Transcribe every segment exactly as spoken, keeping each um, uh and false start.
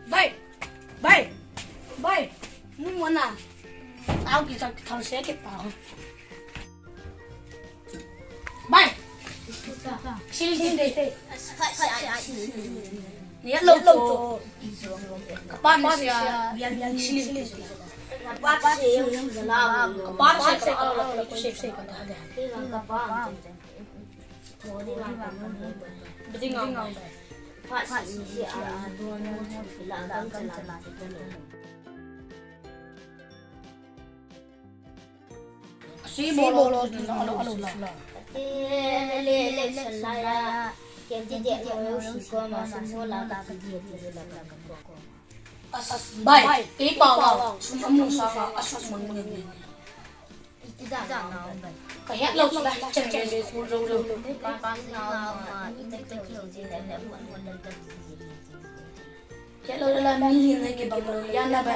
Bai! Bai! Bai! Mun mun na. Tao ki sa thal se ki tao. Bai! Sil sil de. Ni lo lo. Kapan sia. Sil. Kapan sia. Beding ang. Asi bolo lo, lo, lo, lo, lo. Bai, kei pa la, sum amu sanga, asum mang mang ni. Ka het lou la, chang chang le, ku rou rou. Het lou la, mi hin le ke bang lou, ya na ba.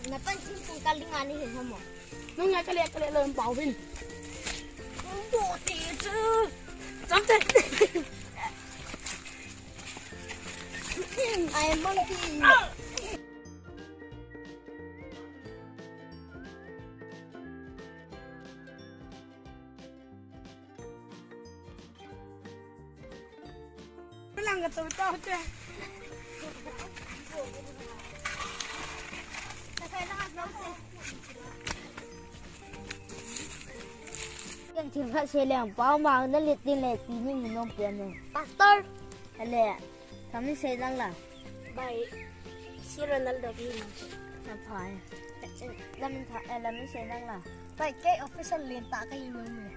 Na pan chin chin ka ling ani hin hamo. Nang ngai ka le ka le lo pau hin. Bo ti chu. Cham te. Ai monkey. Lang ka tu tu te. Kan thil khat sei leng pau mang na lit tin le pi ni hin nom pian ne. Pastor. Ale. Kamin sei lang la. Bai. Si Ronaldo ki. Na phai. Lamin tha, eh, lamin sei lang la. Bai, kei official len ta ka hi nom e.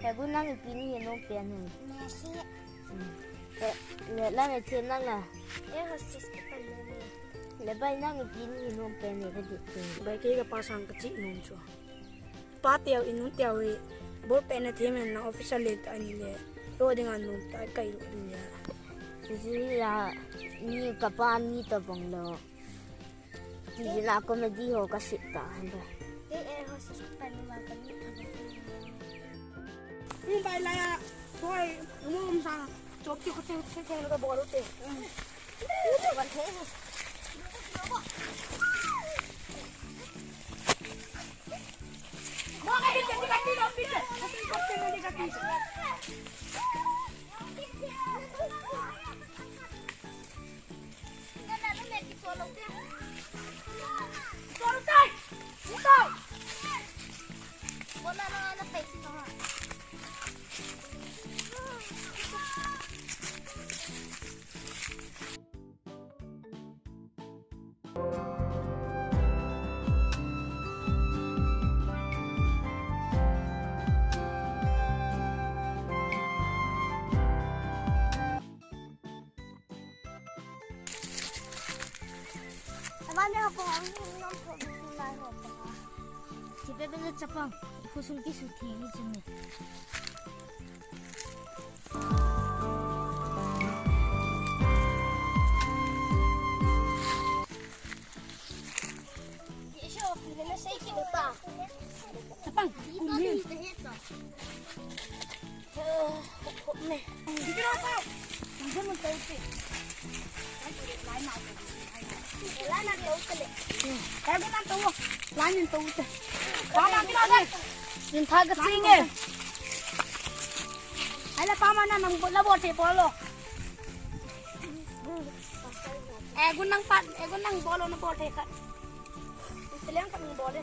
He gu nang ipi ni hi nom pian ni. Messi. Hmm. Le, le, lang e thim lang la. Eh, hostess ka pan nom e. Le bai nang ipi ni hi nom pian ni ka di. Bai kei ka pa sang ka chi nom chu. Pa teu in nun teu hi. Bol pe na thim na official len ta ni le. Lo ding an nom ta kai lo ding ya. Ji ya ni ka pa ni ta bang lo. Ti la comedy ho ka sip ta han ba. Kei air hostess ka pan ma ka ni ta ba. Ni bai la ya. Hoi, mo um sa. Chop ti ko te te te ka bol te. Ba the. Mo ka ni ka ni ka ni lo pi te. Ka ni ka ni ka ni. Ama ne ha pa ang nam ko lai ho pa. Ti pe pe na chapang, khosung ki su thi ni chini. Ye sho, ni na sei ki ta. Chapang, kum ni. Eh, gun nang pat, eh, gun nang bolo na bol the khat. Teliang khat nang bol e.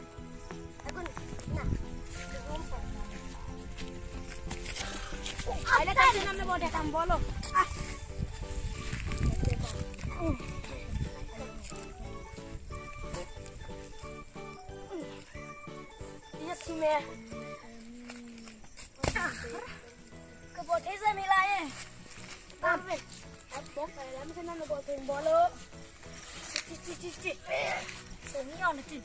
Ai le, kan nam le bol de, kan bol lo. Ah. Iya, si me. Ka bol thei jeh mi lai e. Tam ve. At bol kai lam se na bol thei bol lo. Chi, chi, chi, chi. So mi on na chi.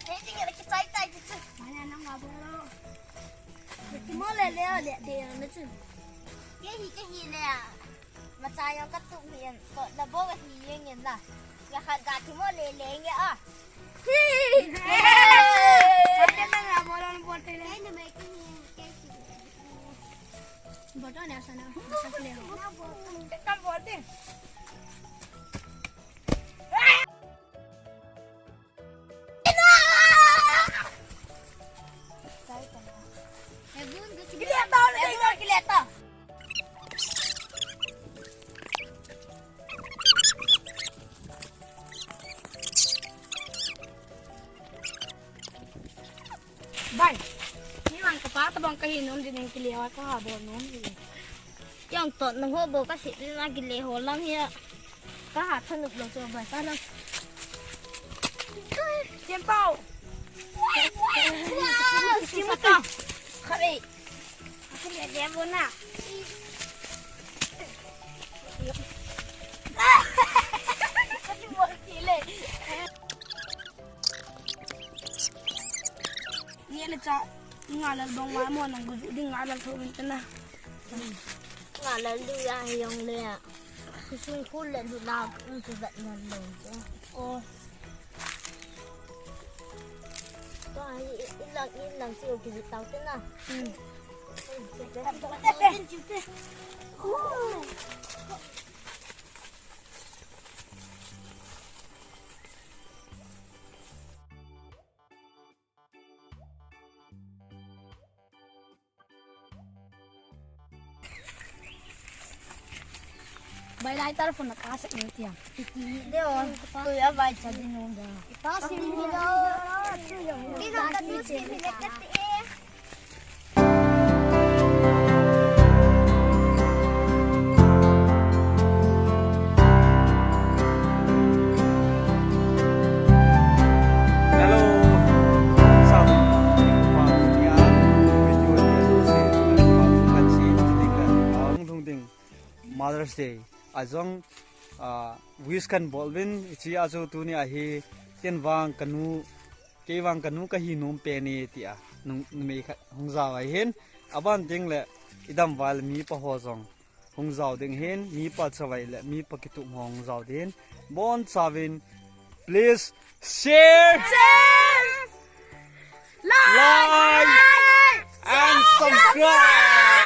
Hei, chi nge la ki tai tai chi chi. Mana nang ma bol lo. Ki mo le le le de na chi. Kei hi, kei hi le. Macha jong katup hi in, totna bou kahi jeng in la. Ga khat ga kimo le le nge a. Bottle ne asa na, asa kile ho. Kam bottle. Bai, ni man kapa tabang kahi nom ding kile wa kaha bol nom ding. Jong totna ho bou kasei na kile ho lang hi a. Kaha thanop lou chu bai, kalang. Tienpao. Wow, tienpao. Khatvei. Khatvei le le bona. Khatvei mo kile. Ni le cha, ngalal bong wa mo nang guju ding ngalal tho min tana. Ngalal lu ya hi jong le. Kusung khul le lu la, um, chu vet ngal lou. Oh. Tua hi, i, i lang, i lang chiu kivet tau tana. Hmm. Bai lai tar phone na ka sa ni tia. Ti de o. Tu ya bai cha di nung da. Ka si ni da. Ni na ka tu si ni ka ti e. Hello. Sa pa ya video ni su se pa kan si ti ka ang thung ding Mother's Day. Ajong, ah, wish kan bol vin, chi aju tuni ahi, ken vang kanu, kei vang kanu kahi nom pen e tia, nung, numei khat hung jao ahin, aban ding le, idam val mi pa ho jong, hung jao ding hin, mi pa chavai le, mi pa kitup ho hung jao ding hin, bon chavin, please share, like, and subscribe.